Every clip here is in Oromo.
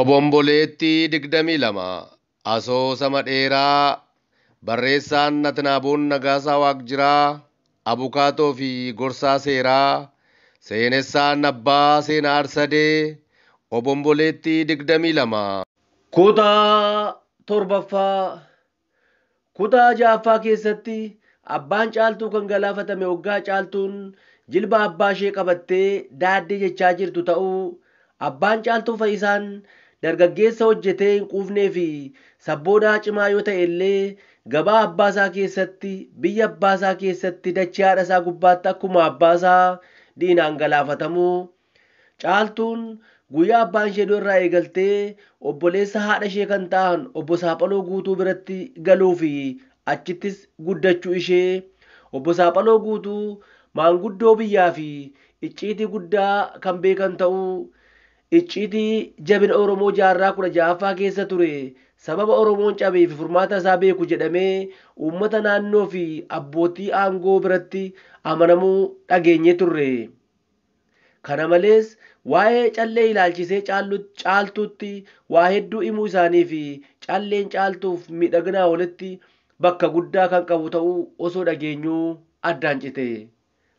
Obomboleettii 22 Asoosama dheeraa barreessaan Atnaaboon Nagaasaa Waaqjiraa Abukaatoo fi Gorsaa Seeraa Seenessaan Abbaa Seenaa Arsadee Obomboleettii 22. Kutaa torbaffaa. Kutaa ja'affaa keessatti abbaan Caaltuu kan galaafatame hoggaa Caaltuun jilba abbaa ishee qabattee daaddee jechaa jirtu ta'uu, abbaan Caaltuu Fayyisaan dargaggeessa hojjetee hin quufnee fi sabboonaa cimaa yoo ta'e illee gabaa abbaa isaa keessatti, biyya abbaa isaa keessatti, dachee haadha isaa gubbaatti akkuma abbaa isaa diinaan galaafatamuu, Caaltuun guyyaa abbaan ishee du'e irraa eegaltee obboleessa haadha ishee kan ta'an obbo Saaphaloo Guutuu biratti galuu fi achittis guddachuu ishee, obbo Saaphaloo Guutuu maanguddoo biyyaa fi icciitii guddaa kan beekan ta'uu, icciitii jabina Oromoo jaarraa 16ffaa keessa ture sababa Oromoon cabee fi furmaata isaa beeku jedhamee uummata naannoo fi abbootii aangoo biratti amanamuu dhageenyee turre. Kana malees waa'ee callee ilaalchisee Caaltuutti waa hedduu himuu isaanii fi calleen Caaltuuf miidhaginaa olitti bakka guddaa kan qabu ta'uu osoo dhageenyuu addaan cite.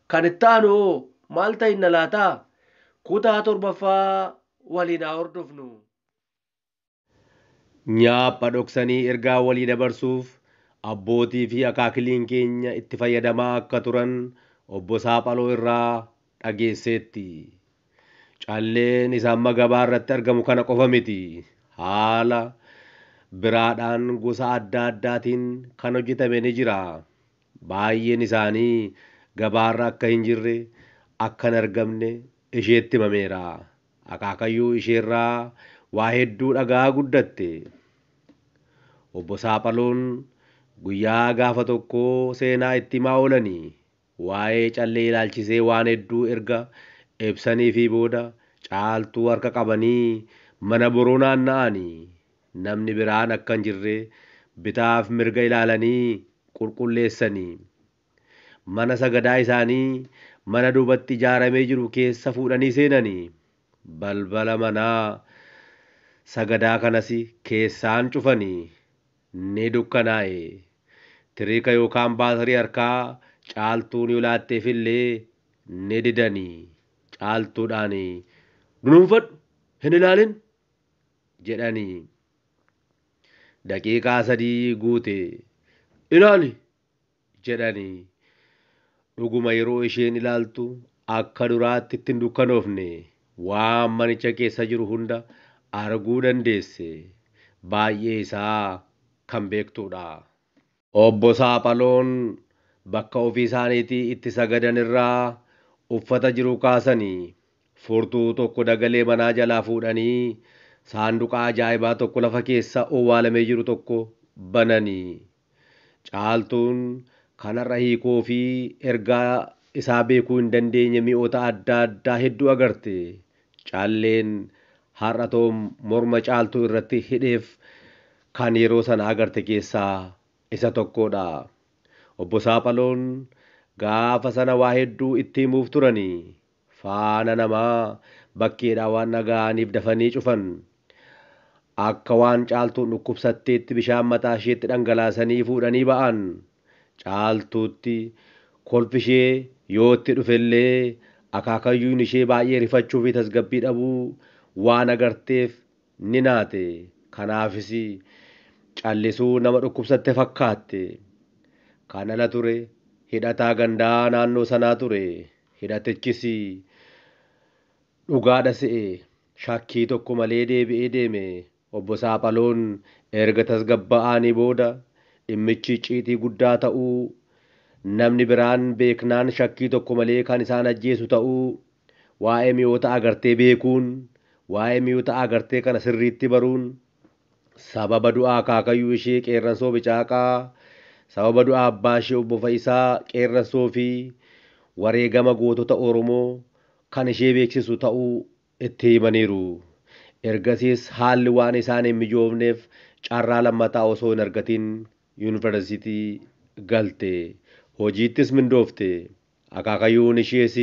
Kan itti aanu hoo maal ta'inna laata? Kutaa torbaffaa waliin haa hordofnu. Nyaapha dhoksanii ergaa walii dabarsuuf abbootii fi akaakiliin keenya itti fayyadamaa akka turan obbo Saaphaloo irraa dhageesseetti. Calleen isa amma gabaa irratti argamu kana qofa miti. Haala biraadhaan gosa adda addaatiin kan hojjetame ni jira. Baay'een isaanii gabaarra akka hin jirre, akka hin argamne isheetti himameera. Akaakayyuu isheerraa waa hedduu dhagaa guddatte. Obbo Saaphaloon guyyaa gaafa tokkoo seenaa itti himaa oolanii waa'ee callee ilaalchisee waan hedduu erga ibsanii fi booda Caaltuu harka qabanii mana boroo naanna'anii namni biraan akka hin jirre bitaaf mirga ilaalanii qulqulleessanii mana sagadaa isaanii mana duubatti ijaaramee jiru keessa fuudhanii seenanii balbala manaa sagadaa kanas keessaan cufanii ni dukkanaa'e. Tiriika yookaan baatirii harkaa Caaltuun yoo laatteef illee ni didanii Caaltuudhaan dunuunfadhu hin ilaalin jedhanii. Daqiiqaa 3 guute ilaali jedhanii. Dhuguma yeroo isheen ilaaltu akka duraatti ittiin dukkanoofne waan manicha keessa jiru hunda arguu dandeesse. Baay'ee isaa kan beektudha. Obbo Saaphaloon bakka ofii isaaniitii itti sagadan irraa uffata jiru kaasanii furtuu tokko dagalee manaa jalaa fuudhanii saanduqa ajaa'ibaa tokko lafa keessa owwaalamee jiru tokko bananii. Caaltuun kanarra hiikoo fi ergaa isaa beekuu hin dandeenye mi'oota adda addaa hedduu agarte. Calleen har'a toom morma Caaltuu irratti hidheef kan yeroo sana agarte keessaa isa tokkodha. Obbo Saaphaloon gaafa sana waa hedduu itti himuuf turanii faana namaa bakkeedhaa waan dhaga'aniif dafanii cufan. Akka waan Caaltuun dhukkubsatteetti bishaan mataa isheetti dhangalaasanii fuudhanii ba'an. Caaltuutti kolfi ishee yoo itti dhufellee akaakayyuun ishee baay'ee rifachuu fi tasgabbii dhabuu waan agarteef ni naate. Kanaafis callisuu nama dhukkubsatte fakkaatte. Kan ala ture hidhataa gandaa naannoo sanaa ture. Hidhatichis dhugaadha se'e shakkii tokko malee deebi'ee deeme. Obbo Saaphaloon erga tasgabba'anii booda dhimmichi icciitii guddaa ta'uu, namni biraan beeknaan shakkii tokko malee kan isaan ajjeesu ta'uu, waa'ee mi'oota agartee beekuun, waa'ee mi'oota agartee kana sirriitti baruun sababa du'aa akaakayyuu ishee Qeerransoo Bicaaqaa, sababa du'aa abbaa ishee obbo Fayisaa Qeerransoo fi wareegama gootota Oromoo kan ishee beeksisu ta'uu itti himaniiru. Ergasiis haalli waan isaan hin mijoofneef carraa lammataa osoo hin argatin yuunivarsiitii galte. Hojiittis mindoofte. Akaakayyuun ishees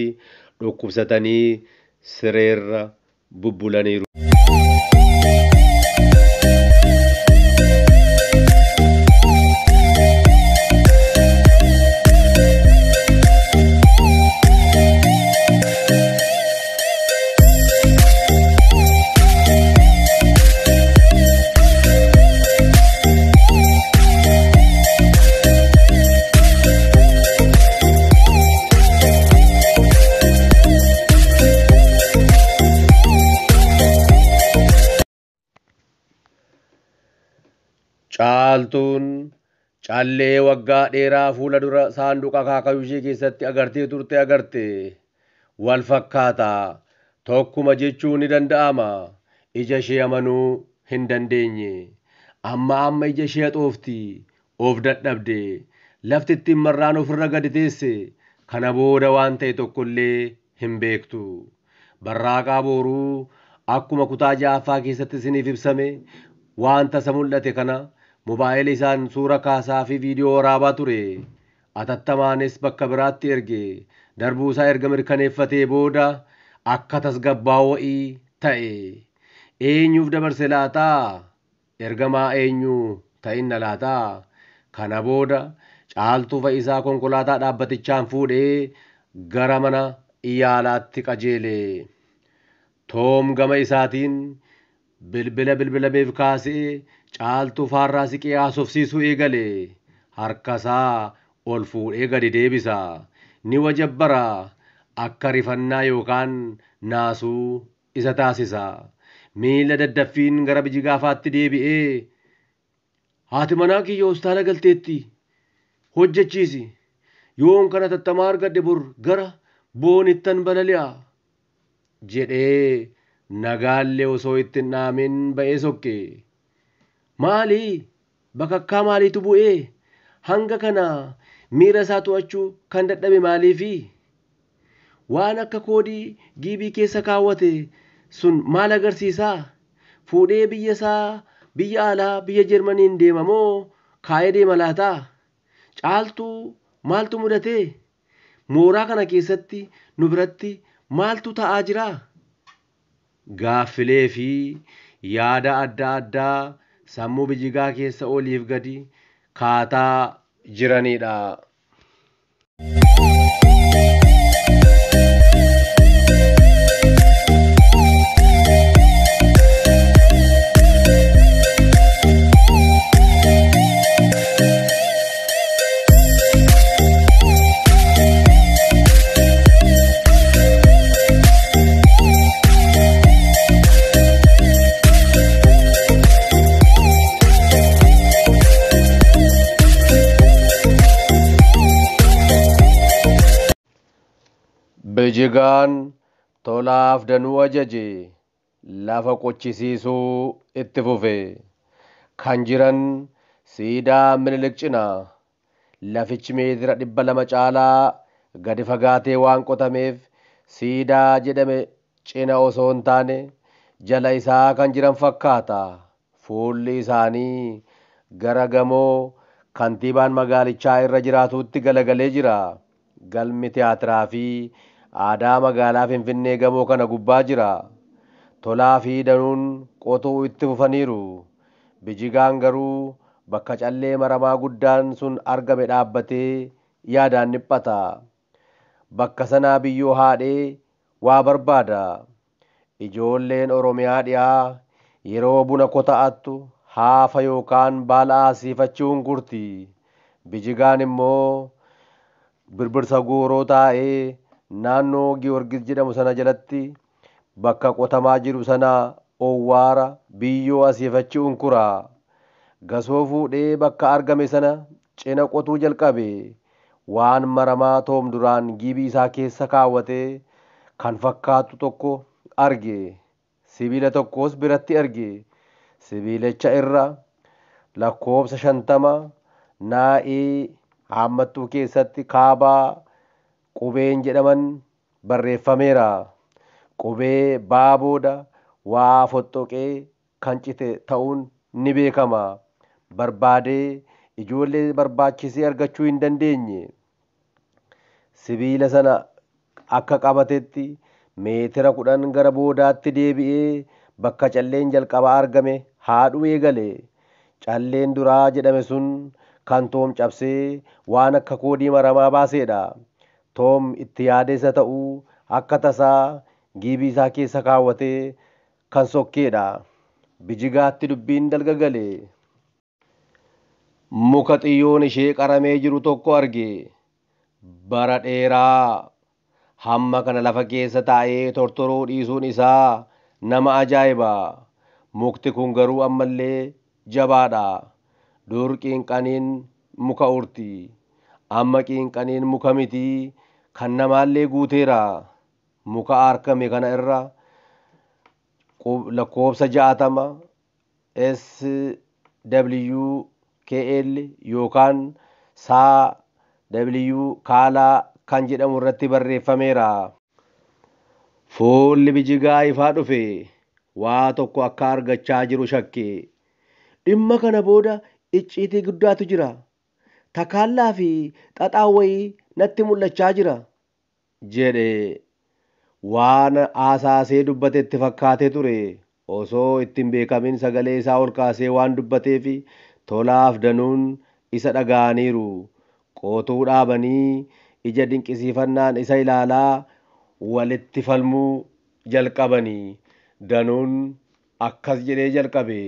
dhukkubsatanii sireerra bubbulaniiru. Caaltuun callee waggaa dheeraa fuula dura saanduqa akaakayyuu ishee keessatti agartee turte agarte. Wal fakkaata. Tokkuma jechuun ni danda'ama. Ija ishee amanuu hin dandeenye. Amma amma ija ishee haxoofti. Of dadhabde. Lafti ittiin marraan ofirra gadi teesse. Kana booda waan ta'e tokkollee hin beektu. Barraaqaa booruu akkuma kutaa ja'affaa keessatti isiniif ibsame waan tasa mul'ate kana mobaayila isaan suura kaasaa fi viidiyoo waraabaa ture. Atattamaanis bakka biraatti erge. Darbuu isaa erga mirkaneeffatee booda akka tasgabbaa'u wa'ii ta'e. Eenyuuf dabarse laataa? Ergamaa eenyu ta'inna laataa? Kana booda Caaltuu Fa'isaa konkolaataa dhaabbatichaan fuudhee gara mana yaalaatti qajeele. Toom gama isaatiin bilbila bilbilameef kaasee Caaltuu faarraa siqee haasofsiisuu eegale. Harkasaa ol fuudhee gadi deebisa. Ni wajabbara. Akka rifannaa yookaan naasuu isa taasisa. Miila daddaffiin gara Bijigaafaatti deebi'ee haati manaa kiyya hospitaala galteetti hojjechiisi. Yoon kana tattamaa argadhe bor gara boonittan balali'a jedhee nagaallee osoo itti hin dhaamin ba'ee sokke. Maali? Bakakkaa maaliitu bu'ee? Hanga kana miira isaa to'achuu kan dadhabe maaliifi? Waan akka koodii giibii keessa kaawwate sun maal agarsiisaa? Fuudhee biyya isaa biyya alaa biyya Jarmaniin deema moo kaa'ee deema laataa? Caaltuu maaltu mudatee? Mooraa kana keessatti nu biratti maaltu ta'aa jira? Gaaffilee fi yaada adda addaa sammuu Bijigaa keessa oliif gadi kaataa jiranidha. Bijigaan Tolaaf Danuu ajaje lafa qochisiisuu itti fufe. Kan jiran siidaa Minilik cinaa. Lafichi meetira 200 caalaa gadi fagaatee waan qotameef siidaa jedhame cina osoo hin taane jala isaa kan jiran fakkaata. Fuulli isaanii gara gamoo kantiibaan magaalichaa irra jiraatutti galagalee jira. Galmi tiyaatiraa fi aadaa magaalaa Finfinnee gamoo kana gubbaa jira. Tolaa fi Danuun qotuu itti fufaniiru. Bijigaan garuu bakka callee maramaa guddaan sun argame dhaabbatee yaadaan dhiphata. Bakka sanaa biyyoo haadhee waa barbaada. Ijoolleen Oromiyaa dhiyaa yeroo buna kota'attu haafa yookaan baala asiifachuu gurti. Bijigaan immoo birbirsa gooroo taa'ee naannoo Giyoorgis jedhamu sana jalatti bakka qotamaa jiru sana owwaara biyyoo asiifachuu unkura. Gasoo fuudhee bakka argame sana cina qotuu jalqabe. Waan maramaa Toom duraan giibii isaa keessa kaawwatee kan fakkaatu tokko arge. Sibiila tokkos biratti arge. Sibiilicha irra lakkoofsa 50 naa'ii haammattuu keessatti kaabaa qubeen jedhaman barreeffameera. Qubee baa booda waa fottoqee kan cite ta'uun ni beekama. Barbaadee ijoollee barbaachisee argachuu hin dandeenye. Sibiila sana akka qabatetti meetira 10 gara boodaatti deebi'ee bakka calleen jalqabaa argame haadhuu eegale. Calleen duraa jedhame sun kan Toom cabsee waan akka koodii maramaa baaseedha. Toom itti yaadeessa ta'uu akka tasaa giibii isaa keessa kaawwatee kan sokkeedha. Bijigaatti dubbiin dalga gale. Muka xiyyoon ishee qaramee jiru tokko arge. Bara dheeraa hamma kana lafa keessa taa'ee tortoruu dhiisuun isaa nama ajaa'iba. Mukti kun garuu ammallee jabaadha. Dur qiinqaniin muka urti. Amma qiinqaniin muka miti kan namaallee guuteera. Muka argame kana irra lakkoofsa 60 S W K L yookaan S W Kaalaa kan jedhamu irratti barreeffameera. Fuulli bijigaa ifaa dhufe waa tokko akka argachaa jiru shakke. Dhimma kana booda icciitii guddaatu jira. Takaallaa fi xaxaa wayii natti mul'achaa jira jedhe. Waan haasaasee dubbate itti fakkaatee ture. Osoo itti hin beekamin sagalee isaa ol kaasee waan dubbateef tolaaf danuun isa dhaga'aniiru. Qootuu dhaabanii ija dinqisiifannaan isa ilaalaa walitti falmuu jalqabanii. Danuun akkas jedhee jalqabe.